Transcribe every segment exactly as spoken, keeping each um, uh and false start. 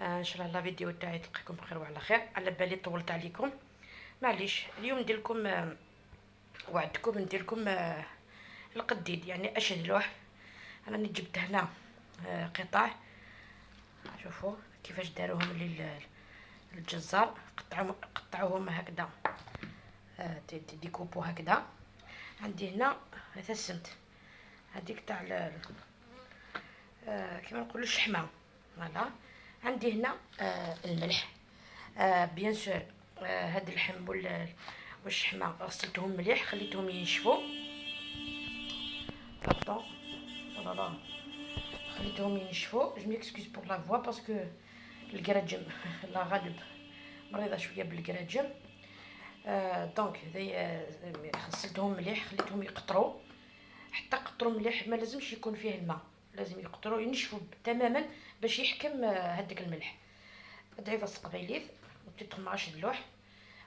آه، ان شاء الله لا فيديو تاعي تلقاكم بخير وعلى خير. على بالي طولت عليكم، معليش. اليوم ندير لكم، آه، وعدتكم ندير لكم، آه، القديد، يعني اشد لوح. راني جبت هنا، آه، قطع. شوفوا كيفاش داروهم لي ال-، الجزار، قطعوا قطعوهم هكذا. آه، دي- دي- ديكوبو هكذا. عندي هنا، هذا السمت، هذيك تاع ال-، آه، كيما نقولوا الشحمه. فوالا. عندي هنا، آه، الملح، آه، بيان سور. آه، هاد اللحم وال-، والشحمه غسلتهم مليح، خليتهم ينشفوا. Pardon. Oh là là. خليتهم ينشفوا. Je m'excuse pour la voix parce que الكراجم الله غالب، مريضه شويه بالكراجم. آه، donc هذي، آه، غسلتهم مليح، خليتهم يقطروا. حتى قطروا مليح، ما لازمش يكون فيه الماء، لازم يقطروا ينشفوا تماما باش يحكم، آه، هذاك الملح. دعيف الصقبيليت، وتتخماش اللوح،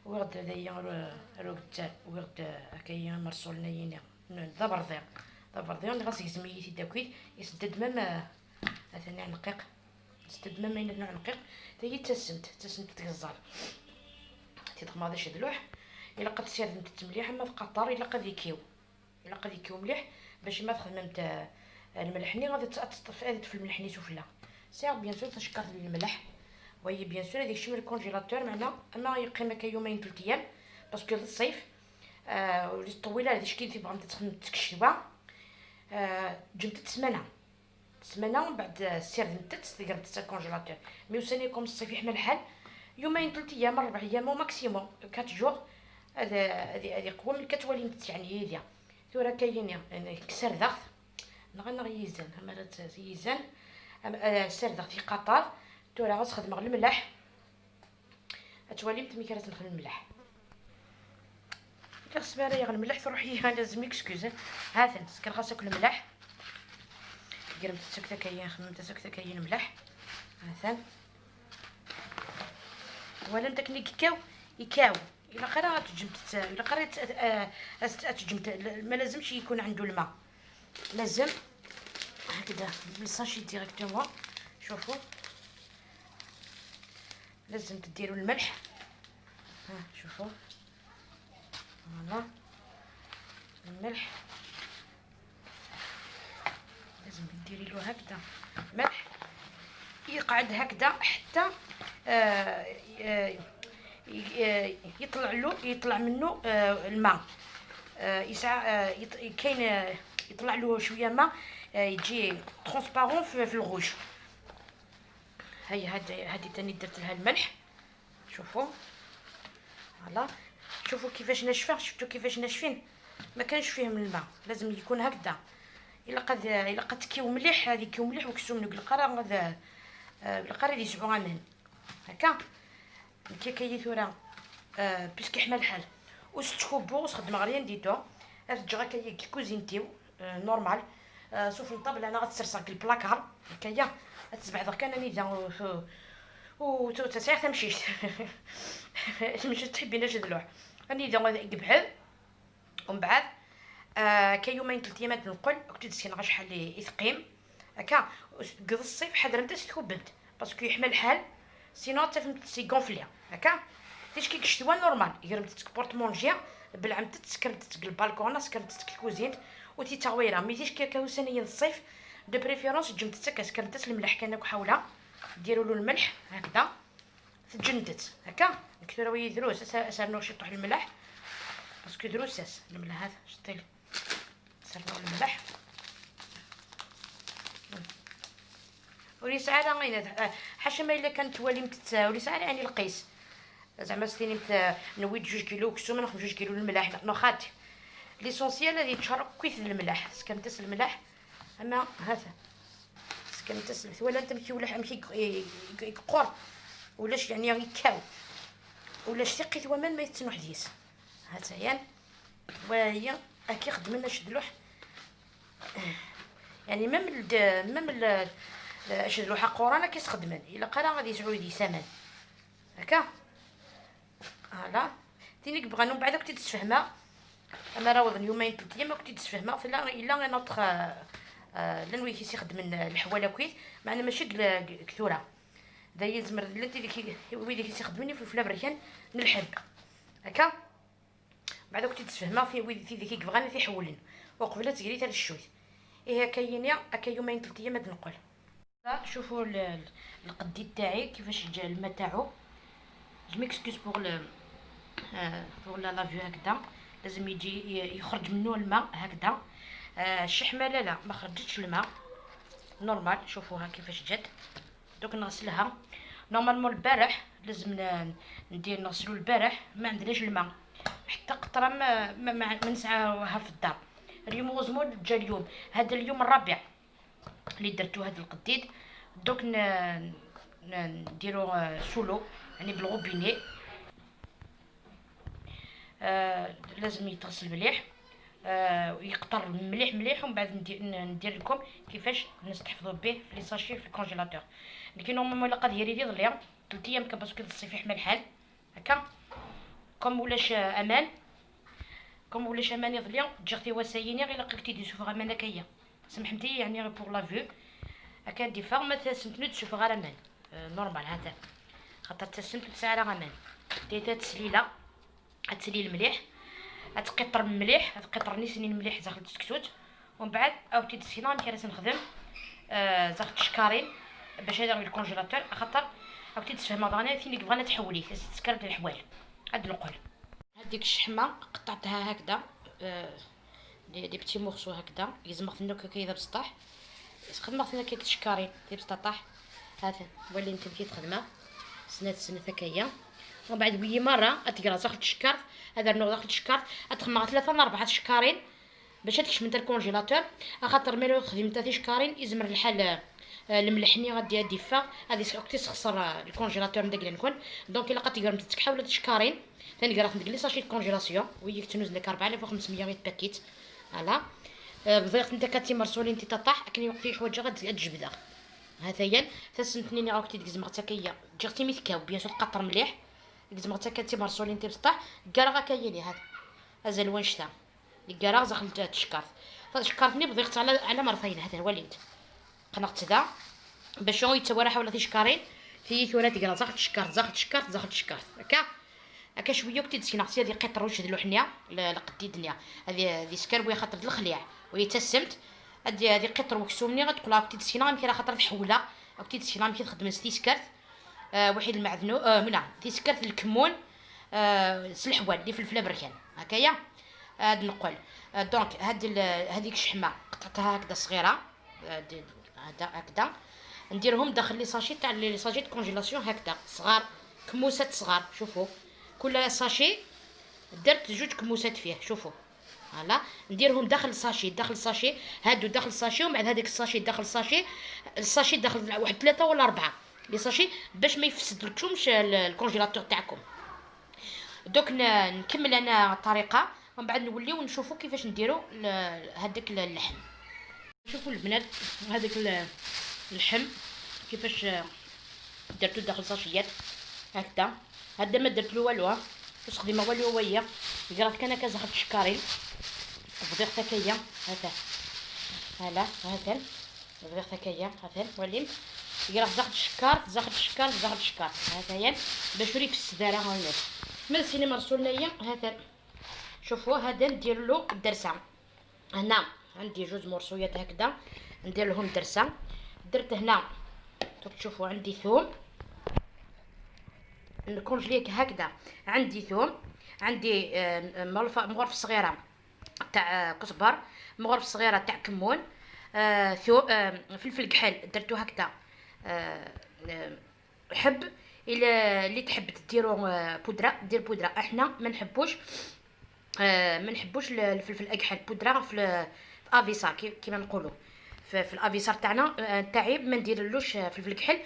ويغد هذايا رو-، روقت، ويغد هكايا مرسول نيني. ذا برضير، ذا برضير، غاس يزمي يداكويت، يسدد مام، آه، ثاني عنقيق. سدد مام ينفنو عنقيق. تاهي تسنت، تسنت تغزال. تيتخماض شد اللوح. الا قد سير نتت مليح، اما في قطر الا قد يكيو. الا قد يكيو مليح، باش ما تخدمت، آه، الملحني غادي تطفي هذه في الملحني سفلى. سير بيان سور تشكر الملح. وهي بيان سور هذيك شي من الكونجيلاتور معنا، اما يقيم هكا يومين ثلاث ايام، باسكو الصيف. آه، ولي طويله هذه شكي تبغى تخدم تكشيوه. آه، جمت السمانه. سمانه ومن بعد سير نتت ديك نتت الكونجيلاتور. مي وسانيكم الصيف يحمى الحال، يومين ثلاث ايام اربع ايام او ماكسيموم كات جور. هذا هذه هذه قوه من كتولي نتت يعني هي ديال. ثورة كاين يعني كسر ضغط. نغنغ يزن اما راه يزن. أم- آه، سر ضغط يقطر. ثورة غتخدم غير الملح. اتوالي متمي كرا تنخل الملح. كنحسب انا يغلي مليح، تروح هي لازم اكسكوزي. هاثن سكر خاصك الملح. قرمت السكته كاين، خممت السكته كاين ملح. هاثن. ولا انت كني كاو يكاو. الا قرا تجمت، الا قرا تجمت، ما لازمش يكون عنده الماء. لازم هكذا بالساشي ديريكتومون. شوفوا، لازم تديروا الملح. ها، شوفوا. فوالا. الملح. لازم ديري له هكذا ملح. يقعد هكذا حتى، آه، آه، ي-، آه، يطلع له، يطلع منه، آه، الماء. آه، يسعى، آه، يط-، كاين، آه، يطلع له شوية ماء، آه، يجي ترونسبارون في، في الغوج. هيا هاد، هادي تاني درت لها الملح. شوفوا، فوالا، شوفوا كيفاش ناشفه، شفتوا كيفاش ناشفين؟ ما كانش فيهم الماء، لازم يكون هكذا. الا قد، الا قد تكيو مليح، هذه كيو مليح وكسوم نقول قرا هذا، آه، بالقرا يسعوا غامن هكا. كي كيثورا، آه، بيسك يحمى الحال. وست كوبو وسخدم غريان ديتو. هاد الجغا كي كوزينتيو، آه، نورمال. آه، سوف نطبل انا غتسرسق البلاكار. هكايا. غتسبع كان انا اذا و، و، و تسعير تمشيش. مش تحبين اش دلوع. انا اذا قبعد. ومن بعد، آه، كي يومين ثلاث ايامات نقول كنت تسكن غا شحال يثقيم. هكا. قض الصيف حضرمت تكبنت، باسكو يحمى الحال. سينو تفهمت سي غونفلي. هكا. تيش كي كشتوا نورمال، يرمت تكبورت مونجي، بالعمت تسكرمت تسك البالكونه، سكرمت تسك الكوزين، وتي تاويره. مي تيش كي كاوسانيا الصيف، دو بريفيرونس جمت تسك سكرمت الملح كان حولها. ديروا له الملح هكذا. تجندت هكا. نكثروا وي دروس، أس-، اسرنوا شي طحل الملح. باسكو دروس اس الملح هذا، شطيل. سرنوا الملح. ولي ساعة راه غينا، آه، حاشا ما إلا كانت والي متت-، ولي ساعة يعني القيس. زعما ستيني مت-، نويت جوج كيلو كسوم، ناخذ جوج كيلو الملح، نو خالتي. ليسونسيال هذه تشرب كويس الملح، سكنتس الملح. اما هذا سكنتس ولا انت مشي ولا مشي يق-، يق-، يقور، ولاش يعني يكاو، ولاش ثقيت ومن ما يتسنو حديث. هذا يعني. وهي هاكي خدمنا شدلوح. يعني ميم الد-، ميم ال-، شدلوحة قورانا كيسخدمن. إلا قرا غادي يسعو يدي سامان. هكا. فوالا. تيني كبغانو من بعد كنتي تسفهما. اما راوض يومين ثلاث ايام كنتي تسفهما. فلا الا انا تخ-، آه، لن ويكي سيخدم الحواله كويس. معنا ماشي كل-، كثوره. Daya yezmer llan tid i k-, wid i s-ixeddmen ifelfel aberkan n lḥebb. Akka? Mbeɛd ad kent-id-sfehmeɣ ti-, wid, tid i k-, yebɣan ad t-iḥewlen. Uqbel ad tegri taneccuyt. Ihi akka yini, akka yumayen telt ayyam ad neqqel. Cufu l-, l-, lqeddid taɛi kifac yeǧǧa lma taɛu. Je m'excuse pour le, euh, pour la, la vue هكذا. لازم يجي ي-، يخرج منه الماء هكذا. آه، الشحمة لا، لا، ما خرجتش الماء. Normal، شوفوها كيفاش جات. دوك نغسلها. Normalement البارح لازم ن-، ندير نغسلو البارح، ما عندناش الماء. حتى قطرة ما، ما، ما، ما نسعاوها في الدار. اليوم heureusement جا اليوم. هذا اليوم الرابع اللي درتو هاد القديد. دوك ن-، ن-، نديرو، آه، sous l'eau، يعني بالغوبيني. آه، لازم يتغسل مليح، آه، ويقطر مليح مليح، ومن بعد ندي-، ن-، ندير لكم كيفاش نستحفظوا به في les sachets في الكونجيلاتور. لكن normalement الا قد يري لي ظليا ثلاث ايام كان، parce que الصيف يحمى الحال هكا. Comme ولاش امان، comme ولاش امان يظليا، جيغ تي واساييني غير لقيت تيدي سوفغ امان هكايا. سمحتي يعني pour la vue. هكا دي فا ما تسمتني تشوف غير امان. آه، normal هذا. خاطر تسمت تسعى على امان. ديتا تسليله. تسليل مليح. تقطر مليح، تقطر نيسنين مليح داخل التسكسوت. ومن بعد عاودتي تسينا كي راس نخدم، آه، زاغ تشكارين باش هذا الكونجيلاتور، خاطر عاودتي تسفهم هذا انا ثاني بغانا تحولي تسكرت الحوال. هاد نقول. هذيك الشحمة قطعتها هكذا، آه، des، des petits morceaux هكذا، يزمغ في النكهة كذا بسطح. خدمغ في النكهة تشكارين، تي بسطاطح. هذا هو اللي نتم كي تخدمه. سنات، سنات هكايا. ومن بعد ويي مرة، اتقرا زاخد الشكارت. هذا النوع داخل الشكارت. اتخمغ ثلاثة ولا أربعة شكارين. باش هادشي من الكونجيلاتور، اخاطر ميلو خدمت هذه شكارين يزمر الحال، آه، الملحني غادي، غادي يفا، غادي س-، وقت يسخسر، آه، الكونجيلاتور من داك اللي نكون. دونك الا قد قرمت تكحا ولا شكارين، ثاني قرات ندير لي ساشي كونجيلاسيون، وياك تنوز لك أربعة آلاف وخمسمية بيت باكيت. فوالا. آه، بضيغ انت كاتي مرسولين تي تطاح، اكني وقت يحوج غاد تجبدها. هذا هي. تسمتني راك تيدك زمغت هكايا، جيغتي ميتكاو، بيان سور قطر مليح. زمغت هكا تي مرسولين تي بسطح، كارا غا كايني هذا. ازال وين شتا. يقرا زخل تشكارت. فشكارتني بضيغت على، على مرتين، هذا هو اللي انت. قنغت ذا. باش هو يتسوى راحة ولا تيشكارين. في ثورة تقرا زخل تشكارت، زخل تشكارت، زخل تشكارت. هكا. هكا شوية كنت تسكي نغسي هذه قطر وش ذي لوحنيا، ل-، لقدي دنيا. هذه، هذه سكر ويا خاطر الخليع. ويتسمت. هذه، هذه قطر وكسومني غتقول لها كنت تسكي نغم كي راه خاطر تحولها. كنت تسكي نغم كي تخدم ستي سكرت. آه، وحيد المعدنو، آه، منى، تيسكرت الكمون، آه، سلحوان، اللي فلفله بركان، هكايا. آه، هاد نقول. آه، دونك، هاد ال-، هاديك الشحمة قطعتها هكذا صغيرة. آه، د-، هذا هكذا. نديرهم داخل لي ساشي تاع لي ساشي د كونجيلاسيون هكذا، صغار، كموسات صغار، شوفوا. كل ساشي درت جوج كموسات فيه، شوفوا. فوالا، نديرهم داخل الساشي، داخل الساشي، هادو داخل الساشي، ومن بعد هذاك الساشي داخل الساشي، الساشي داخل واحد ثلاثة ولا أربعة لي ساشي، باش ما يفسدلكمش ال-، الكونجيلاتور تاعكم. دوك ن-، نكمل انا الطريقة، ومن بعد نوليو نشوفو كيفاش نديرو ل-، هذاك ال-، اللحم. شوفوا البنات، هذاك ال-، اللحم كيفاش، آه، درتو داخل ساشيات هكذا. هذا ما درت له والو، ها. واش خديمه والو هو هي. قرات كان هكا زخرت شكارين. فضيخ تاكيا، هذا. هلا، هذا. فضيخ تاكيا، هذا. وليم. قرات زخرت شكار، زخرت شكار، زخرت شكار. هذا هي. باش وريك السدارة، ها الناس. من السينما رسولنا هي، هذا. شوفوا، هذا ندير له الدرسة. هنا عندي جوج مرصويات هكذا، ندير لهم درسة. درت هنا، دوك تشوفوا، عندي ثوم، نكونجليك هكذا. عندي ثوم، عندي، آه، مغرف-، مغرف صغيرة تاع، آه، كزبر، مغرف صغيرة تاع كمون، آه، ثو-، آه، فلفل كحل درتو هكذا، آه، آه، حب. إلا اللي تحب تديرو، آه، بودرة، دير بودرة. احنا ما نحبوش، آه، ما نحبوش ال-، الفلفل الاكحل بودرة في ال-، في افيسار كي-، كيما نقولوا في، في الافيسار تاعنا، آه، تاعي ما نديرلوش، آه، فلفل كحل.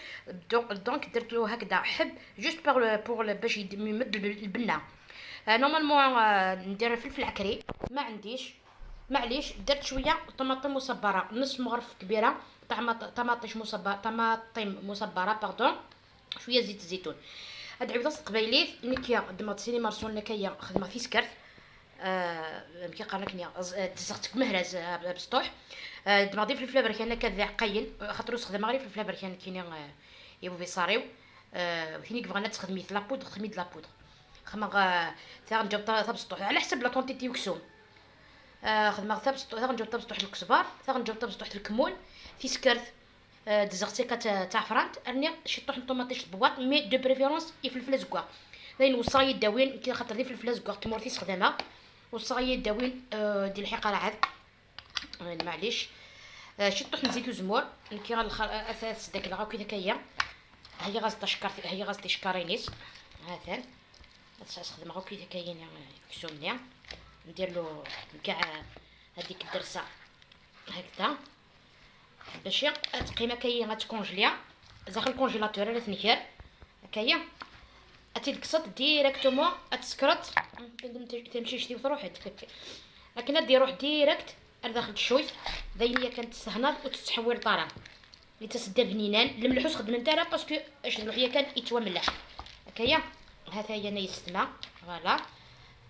دو-، دونك درت له هكذا حب جوست بور، بور باش يد-، يمد الب-، البنه. آه، نورمالمون، آه، ندير فلفل عكري، ما عنديش، معليش. درت شويه طماطم مصبره، نص مغرف كبيره، طماط-، طماطيش مصبره، طماطم مصبره، باردون. شويه زيت الزيتون. هاد عبيدة تقبايليت نكيا دمغت سيني مارسون نكايا خدمة في سكرت. آه، كي قالك نيا، ز-، آه، تزغتك مهرز، آه، بسطوح. آه، دمغ دي فلفلة بركان كذا قاين، آه، خاطر وسخ دمغ دي فلفلة بركان كيني، آه، يا بوبي صاريو. آه، وثيني كبغنا تخدمي لا بودر، خدمي لا بودر. خدمة، آه، ثاغ نجاوب ثا بسطوح على حسب لا كونتيتي وكسوم. آه، خدمة ثا بسطوح، ثاغ نجاوب ثا بسطوح الكزبار، ثاغ نجاوب ثا بسطوح الكمون، في سكرت. آه، دزغتي كت تعفرانت، ارني شي طوح طوماطيش بواط، مي دو بريفيرونس يفلفل زكوا. داين وصاي داوين كي خاطر دي فلفل زكوا تمورتي سخدمه. وصاي داوين، آه، دي الحقيقه راه عاد. آه، معليش. آه، شي طوح نزيت وزمور. نكي غنخ-، آه، اساس داك الغا كي داكيا. هي غاز تشكر، هي غاز تشكرينيس. هاثان. اساس خدمه غا كي داكيا، آه، كسومني. ندير له كاع هذيك الدرسه هكذا. باش تقيمه كاين غتكونجليا داخل الكونجيلاتور على تنكر. هكايا. اتي الكسط ديريكتومون اتسكرت. تمشي شتي وتروحي. لكن هادي يروح ديريكت لداخل الشوي. داينيه كانت تستهنر وتتحول طرا. اللي تسدى بنينان، الملحوس خدمت انا باسكو اش نروح هي كان يتوى ملح. هكايا. هذا هي انا يستمع. فوالا.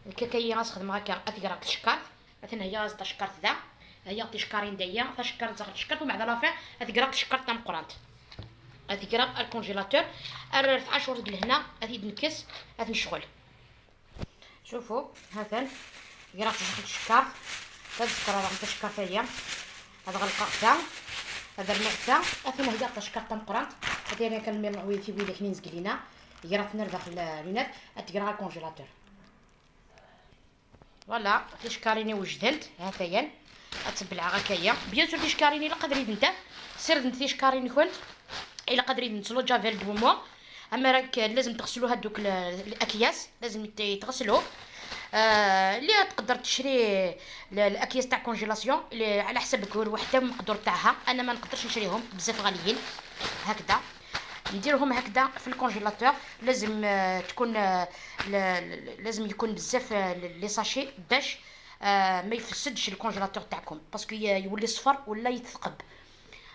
الكاكايي غاس خدمه هكا، اتقرا تشكر. مثلا هي غاس تشكر ذا. هي تشكرين دايا، تشكر زغ تشكر، ومع ذا لافين اتقرا تشكر تام قرانت. اتقرا الكونجيلاتور. ارى عشر دقيقة هنا، اتيد نكس، اتنشغل. شوفوا، هاثن. قرا تزغ تشكر. تذكر راه تشكر ثانيه. هذا غلقه حتى. هذا الماء حتى. اثنا هي تشكر تام قرانت. هذه انا كان ميرنا ويتي ويلي كنين زقلينا. قرا تنر داخل لونات. اتقرا الكونجيلاتور. فوالا، تيشكاريني وجدنت، هاتايا. اتبلع هكايا. بيان سور تيشكاريني لا قدر يدنت. سير دنت تيشكاريني كنت. الا قدر يدنت لو جافيل دو مو. اما راك لازم تغسلوا هادوك ال-، الاكياس، لازم يت-، يتغسلوا. آه، اللي تقدر تشري ال-، الاكياس تاع كونجيلاسيون، اللي على حسب كل وحده المقدور تاعها. انا ما نقدرش نشريهم بزاف غاليين هكذا. نديرهم هكذا في الكونجيلاتور. لازم، آه، تكون، آه، ل-، ل-، لازم يكون بزاف، آه، ل-، لي ساشي باش، آه، ما يفسدش الكونجيلاتور تاعكم، باسكو ي-، يولي صفر ولا يتثقب.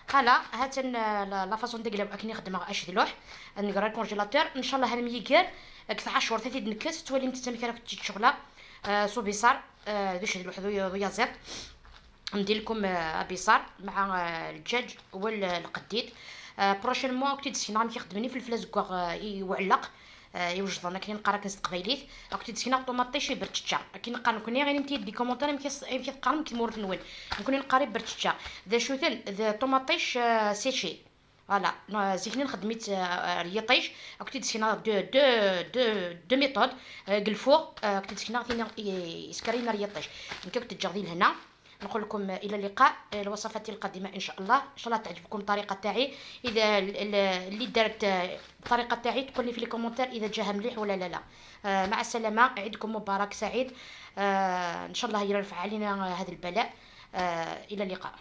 فوالا، هاتن، آه، لا، لا فاصون ديال اكني خدمه اش دلوح. نقرا الكونجيلاتور ان شاء الله هالميكير. اكثر عشر ثلاثي دنكس تولي متسامي كان كنت شغله. آه، صوبي صار، آه، دوش دلوح ذو، ذو يازير. ندير لكم، آه، ابيصار مع، آه، الدجاج والقديد. آه، بروشينمون كنت تسكينا مكي خدمني في الفلاس كواغ، آه، يوعلق. آه، يوجد لنا كاين قرا كنز تقبايليت. كنت تسكينا طوماطيش برتشا. كاين قرن كوني غير انت دي كومونتير مكي ص-، مكي تقرن كي مورت نوين. نكون نقاري برتشا. ذا شوثن، ذا طوماطيش، آه، سيشي. فوالا، نو-، زيكني نخدميت، آه، ريطيش. كنت تسكينا دو، دو، دو، دو ميثود. آه، قلفوغ، آه، كنت تسكينا ثاني ي-، يسكرينا ريطيش. نكا كنت تجاغدي لهنا. نقول لكم الى اللقاء، آه، الوصفات القادمه ان شاء الله. ان شاء الله تعجبكم الطريقه تاعي. اذا ال-، ال-، اللي دارت، آه، الطريقه تاعي تقول لي في لي كومونتير اذا جاها مليح ولا لا لا. آه، مع السلامه، عيدكم مبارك سعيد. آه، ان شاء الله يرفع علينا هذا البلاء. آه، الى اللقاء.